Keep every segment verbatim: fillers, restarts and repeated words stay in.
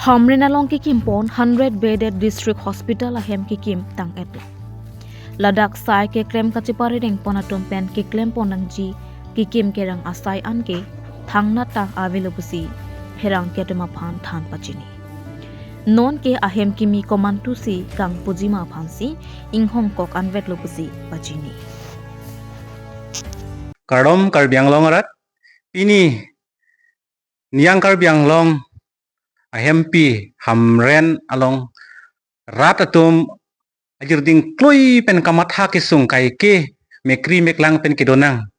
Hamren along kekim pon hundred bedded district hospital ahem kekim tang-et lo. Ladak sai keklem kacheparereng pon atum pen keklem pon nangji kekim kerang asai an ke thangnat ta avelo pusi pherangke atum aphan than pachini. Non ke ahem kimi komantu si kangpuji ma aphan si inghong kok anvet lo pusi pachini. Kardom Karbi Anglong arat, pini niyang Karbi Anglong ahempi Hamren along rat atum ajirding klui pen kamatha kesung kaike mekri meklang pen kedo nang.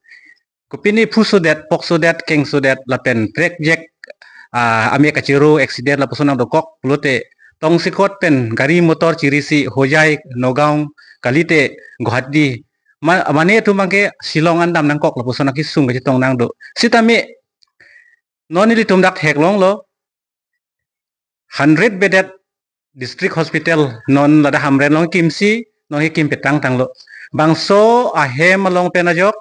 Kopine phu sodet, pok sodet, keng sodet, lapen prekjek, ah, ame kachero accident lapuson nangdokok pulote tongsekot pen gari motor chirisi Hojai, Nagaon, kalite Guwahati. Ma-, mane atum abangke Shillong an dam nangkok lapuson akesung kachetong nangdo. Sitame non ilitum dak theklonglo, hundred bedded district hospital non ladak Hamren along kimsi, non kekim petang tanglo. Bangso ahem along pen ajok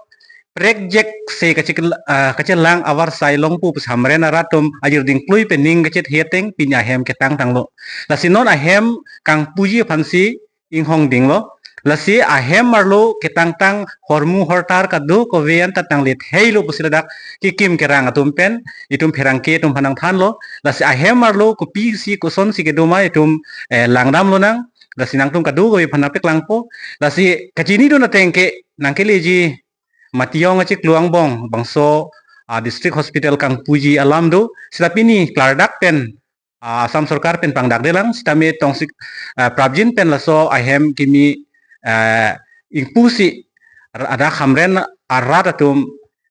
prekjek se kache-, ah, kachelang avarsai longpo pusi Hamren arat atum ajirding klui pen ning kachethe ateng pini ahem ketang tanglo. Lasi non ahem kangpuji aphan si inghong dinglo. Lasi ahem arlo ketangtang hormu hortar kadokave an ta tanglit heilo pusi ladak kekim kerang atum pen itum pherangke atum aphan nangthanlo. Lasi ahem arlo kopisi kosonsi kedo ma itum, eh, langdam lonang. Lasi nangtum kadokave aphan nangpeklangpo. Lasi kachinidun ateng ke nangkeleji Matiyong achiklo angbong bangso, ah, district hospital kangpuji alam do. Seta pini klardak pen, ah, Assam sorkar pen pangdakdelang, sitame tongsik, ah, prapjin pen laso ahem kimi, ah, ingpusi ra-, dak Hamren arat atum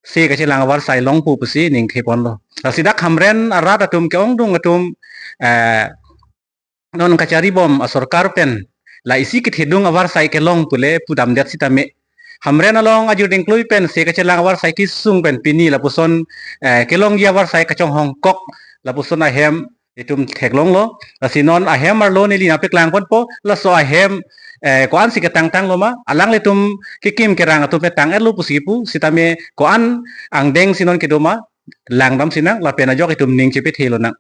se kachelang avarsai longpo pusi ningthe ponlo. Lasi dak Hamren arat atum ke-ongdung atum, eh, non kacharibom asorkar pen la isi kethedung avarsai kelong pule pudamdet sitame Hamren along ajirding klui pen se kachelang avarsai kesung pen pini lapuson, eh, kelongji avarsai kachonghong kok lapuson ahem itum theklonglo. Lasi non ahem arlo neli nangpeklang ponpo, laso ahem, eh, ko-ansi ketangtang lo ma, alanglitum kekim kerang atum petang-et lo pusi pu, sitame ko-an angdeng si non kedo ma, langdam sinang, lapen ajok itum ning chepethe lonang.